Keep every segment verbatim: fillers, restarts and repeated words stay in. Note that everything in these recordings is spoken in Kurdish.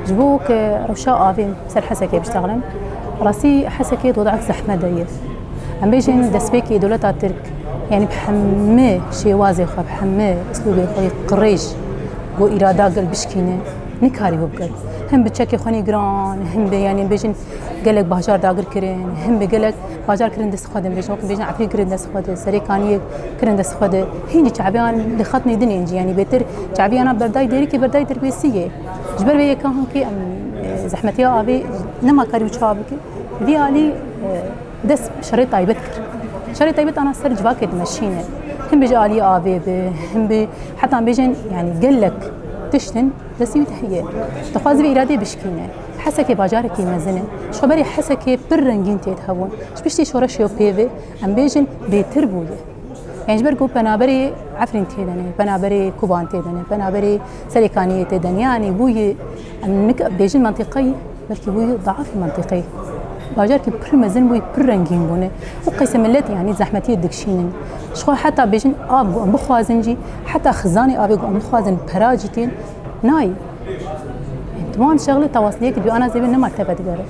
Ji bo ku rewşa avê ser Hesekê biştexilin, rastî Hesekê di wedek zehmet de ye. Em bêjin destpêkê dewleta Tirk, yanî bi hemî şêwazê xwe, bi hemî uslûbê xwe yê qirêj, ku îrada gel bişkîne, nikarî wê bikir. Him bi çekê xwe nî giran, him bi, yanî bêjin gelek bajar dagir kirin, him bi gelek bajar kirin dest xwe de, bêjin, wek bêjin Efrîn kirin dest xwe de, Serêkaniyê kirin dest xwe de. Hîn jî çaviyan li xetnê din ên jî, yanî bêtir çaviyana berdayî Dêrikê, berdayî Dirbêsiyê. Ji ber vê yeka hinkê em, e, zehmetiya avê nema karî û çawa bike. Vî alî, e, dest şerê taybet kir. Şerê taybet ana ser civakê dimeşîne. Him bi ji alî avê bi, him bi heta bêjin, yanî gelek tiştin destî wî de heye. Dixwaze vê îradê bişkîne. Hesekê bajarekî mezin e. Ji xwe berê Hesekê pir rengîn tê de hebûn. Ji piştî şoreşê pê ve, em bêjin, bêtir bûye. Yanî ji ber ku penaberê Efrîn tê de ne, penaberê Koban tê de ne, penaberê Serêkaniyê tê de ne. Yanî bûye, em nik-, bêjin mentiqeyî, belkî bûye daafî mentiqeyî. Bajarkî pir mezin bûye, pir rengîn bûne. Û qeyse millet, yanî zehmetiyê dikişînin. Ji xwe heta bêjin av ku em bixwazin jî, heta xizanê avê ku em bixwazin pera jî tên, nayê. Di wan şexlê tawasliyek bi ana zêbê ne mertebe digere.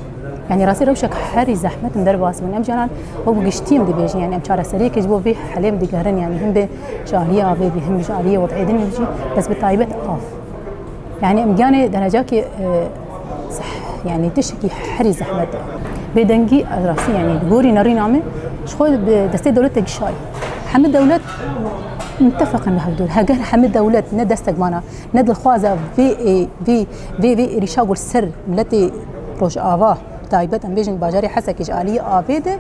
Yanî rastî rewşek herî zehmet in derbas bin. Em canan wek bi giştî em dibêjin, yanî em çareseriyekê ji bo vê helê em digerin, yanî him bi ji aliyê avê bî, him ji aliyê wed'ê din jî, bes bi taybet av. Yanî em giyanê derecakê, e, zeh-, yanî tiştekî herî zehmet e. Bêdengî, ez rastî, yanî li gorî nerîna min, ji xwe bi destê dewletê gişayî. Hemî dewlet mitefeqin li hevdûr. Heger hemî dewlet ne destek mana, ne dilxwaza vê ê-, vê, vê, vê êrîşa ku li ser miletê Rojava, bi taybet em bêjin bajarê Hesekê ji aliyê avê de,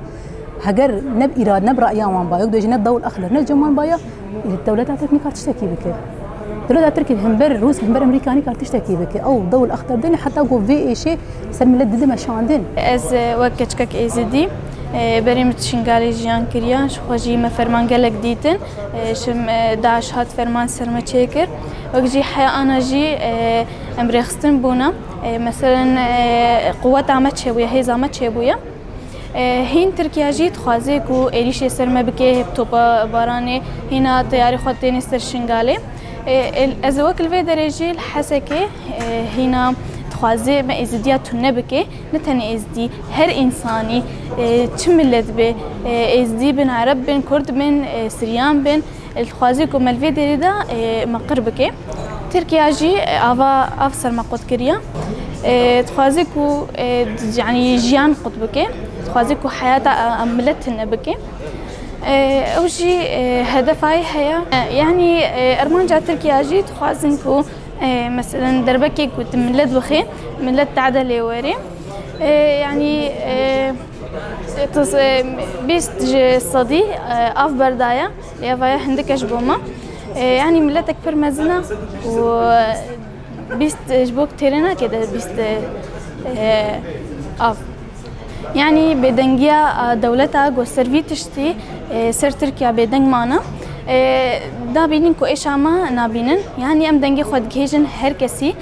heger ne bi îrad, ne bi ra'ya wan ba, wek dibêjin ne bi dewil exder, ne bi cem wan ba ya, dewleta Tirk nikar tiştekî bike. Dewleta Tirk li hember Rûs, li hember Amerîka nikar tiştekî bike. Ew dewil exder dene heta ku vê êşê ser milet dide meşandin. Ez, e, wek keçikek Êzidî, e, berê min Şingalê jiyan kiriya, ji xwe jî me ferman gelek dîtin. E, ji, e, DAIŞ hat ferman ser me çêkir. Wek jî heya ana jî, e, em rêxistin bûne. E, meselen, e, quweta me çêbûye, hêza me çêbûye. E, hîn Tirkiye jî dixwaze ku êrîşê ser me bike, hep topa baranê, hîna teyarê xwe têne ser Şingalê. E, el-, ez wek li vê derê jî li Hesekê, e, hîna dixwaze me êzidiya tune bike. Ne tenê êzidî, her însanî, e, çi milet be, e, êzidî bin, ereb bin, kurd bin, e, siryan bin, e, dixwaze ku me li vê derê de, e, me qir bike. Tirkiye jî, e, ava av ser me qut kiriye. E, dixwaze ku, e, d-, yanî jiyan qut bike. Dixwaze ku heyata, e, em milet tune bike. E, ew jî, e, hedefa wê heye. E, yanî, e, armanca Tirkiye jî dixwazin ku, e, meselen derbekê ku tu milet bixê, milet tade lê were. E, yanî, e, tu, e, bîst ji sedî, e, av berdaye. Lê eva ye hindike ji bo me. E, yanî miletek pir mezin e û bîst ji bo têrê nake de bîst, e, av. Yanî bêdengiya, e, dewleta ku ser vî tiştî, e, ser Tirkiye bêdeng mane. E, nabînin ku êşa me nabînin. Yanî em dengê xwe digihêjin her kesî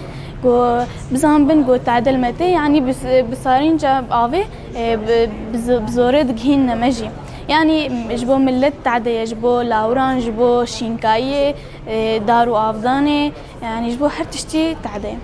ku bizanbin ku tade li me tê. Yanî bi, bi sarînca avê, e, bi, bi zo-, bi zorê digihînine me jî. Yanî ji bo milet tade ye, ji bo lawiran, ji bo şînkayiyê, e, dar û avdanê, yanî ji bo her tiştî tade ye.